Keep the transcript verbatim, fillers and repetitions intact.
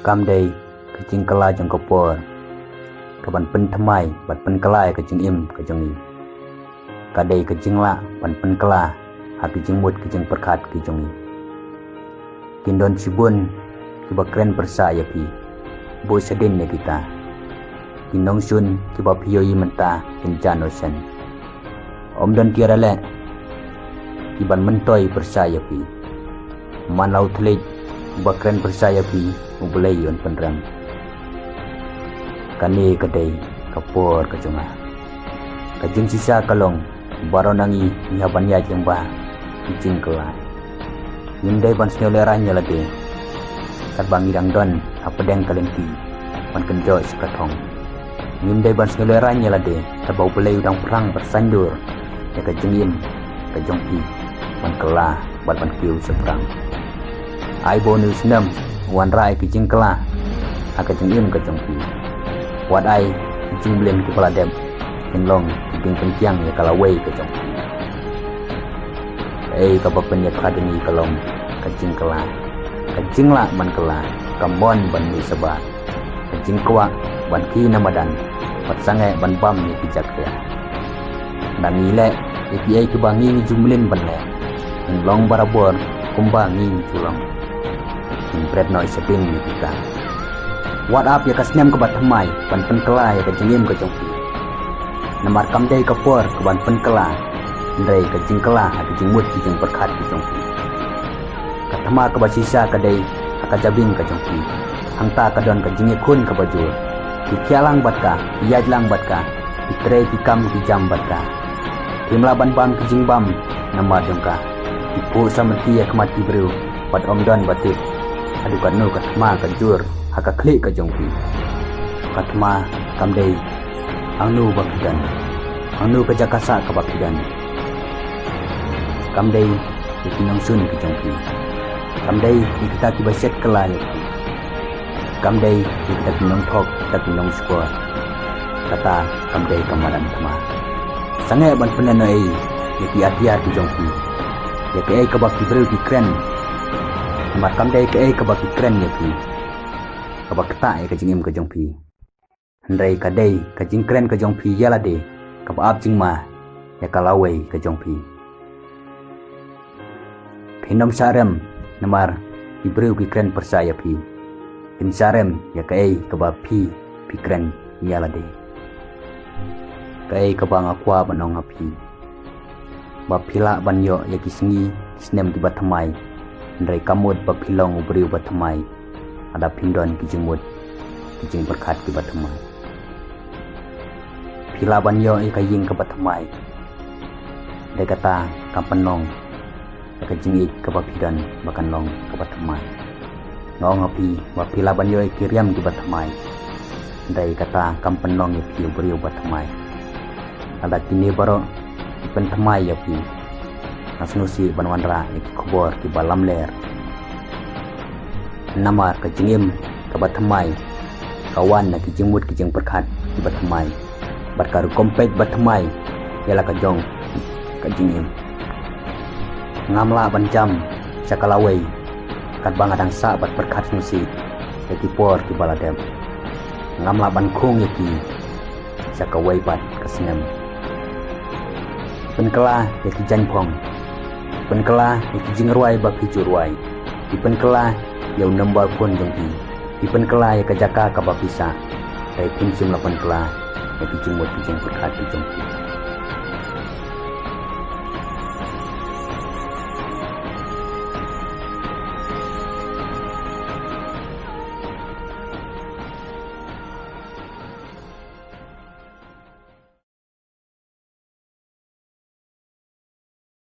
Kam dei ka jingkylla jong ka por ka ban pynthymmai bad pynkylla ïa ka jingim ka jong ngi. Ka dei ka jinglah ban pynkylla ha ki jingmut ki jingpyrkhat ki jong ngi. Kin don shibun kiba kren pyrshah ïa phi. Buh shadien ïa kita. Ki nongshun kiba phi ïohi mynta kin jan o shen. Ym don ki raleh kiban myntoi pyrshah ïa phi. Man la u thylliej uba kren pyrshah ïa phi, U Blei un pynrem. Kane ka dei ka por ka jong nga. Ka jingshisha ka long, baroh na ngi ngi hap ban ïaid lyngba ki jingkylla. Ngim dei ban sngewlehraiñ ïa lade katba ngi dang don hapdeng ka lynti ban kynjoh sha ka thong. Ngim dei ban sngewlehraiñ ïa lade katba U Blei u dang phrang ban saiñdur ïa ka jingim ka jong phi ban kylla bad ban kiew shaphrang. Ai ba une u snem u wanrah ïa ka jingkylla ha ka jingim ka jong phi. Wat ai ki jingmlien kiba la dep kin long ki jingpynkiang ïa ka lawei ka jong phi. Kaei kaba pynïakhlad ïa ngi ka long ka jingkylla, ka jinglah ban kylla, ka mon ban mih shabar, ka jingkwah ban khie na madan bad sangeh ban bam ïa ki jakhlia. Lada ngi leh ïa kiei kiba ngi ngi ju mlien ban leh, ngin long barabor kumba ngi ngi ju long. Ngin bret noh shadien ïa kita. Wat ap ïa ka snem kaba thymmai ban pynkylla ïa ka jingim ka jong phi. Namar kam dei ka por kaban pynkylla, hynrei ka jingkylla ha ka jingmut ki jingpyrkhat ki jong phi. Ka thma kaba shisha ka dei ha ka jabieng ka jong phi. Hangta ka don ka jingïakhun kaba jur. Phi khiah lang bad ka, phi ïaid lang bad ka, phi trei ki kam ki jam bad ka. Phim lah ban bam ki jingbam namar jong ka. Phi phuh samrkhie ïa khmat ki briew bad ym don ba tip haduh katno ka thma ka jur ha ka khlieh ka jong phi. Ka thma kam dei hangno ba phi don, hangno ka jaka sah kaba phi don. Kam dei ïa ki nongshun ki jong phi. Kam dei ïa kita kiba shet kylla ïa phi. Kam dei ïa kita ki nongthok, kita ki nongshukor. Kata kam dei ka madan thma. Sangeh ban pynlehnohei ïa ki atiar ki jong phi, ïa kaei kaba ki briew ki kren. Namar kam dei kaei kaba ki kren ïa phi kaba ktah ïa ka jingim ka jong phi. Hynrei ka dei ka jingkren ka jong phi ïa lade kaba ap jingma ïa ka lawei ka jong phi. Phin ym shah rem namar ki briew ki kren pyrshah ïa phi. Phin shah rem ïa kaei kaba phi phi kren ïa lade. Kaei kaba nga kwah ban ong ha phi, ba phi lah ban ïoh ïa ki sngi ki snem kiba thymmai, hynrei ka mut ba phi long u briew ba thymmai lada phin don ki jingmut ki jingpyrkhat kiba thymmai. Phi lah ban ïoh ïa ka ïing kaba thymmai, hynrei kata kam pynlong ïa ka jingïeit kaba phi don ba kan long kaba thymmai. Nga ong ha phi ba phi lah ban ïoh ïa ki riam kiba thymmai, hynrei kata kam pynlong ïa phi u briew ba thymmai. Lada kine baroh ki pynthymmai ïa phi, nga sngewsih ban wanrah ïa ki khubor kiba lamler. Namar ka jingim kaba thymmai ka wan na ki jingmut ki jingpyrkhat kiba thymmai, bad ka rukom peit ba thymmai ïa la ka jong ka jingim. Ngam lah ban jam sha ka lawei katba nga dang sah bad pyrkhat sngewsih ïa ki por kiba la dep. Ngam lah ban khung ïa ki sha kawei pat ka snem. Pynkylla ïa ki jaiñphong, pynkylla ïa ki jingrwai ba phi ju rwai, pynkylla ïa u number phone jong phi, pynkylla ïa ka jaka kaba phi sah, hynrei phim shym la pynkylla ïa ki jingmut ki jingpyrkhat ki jong phi.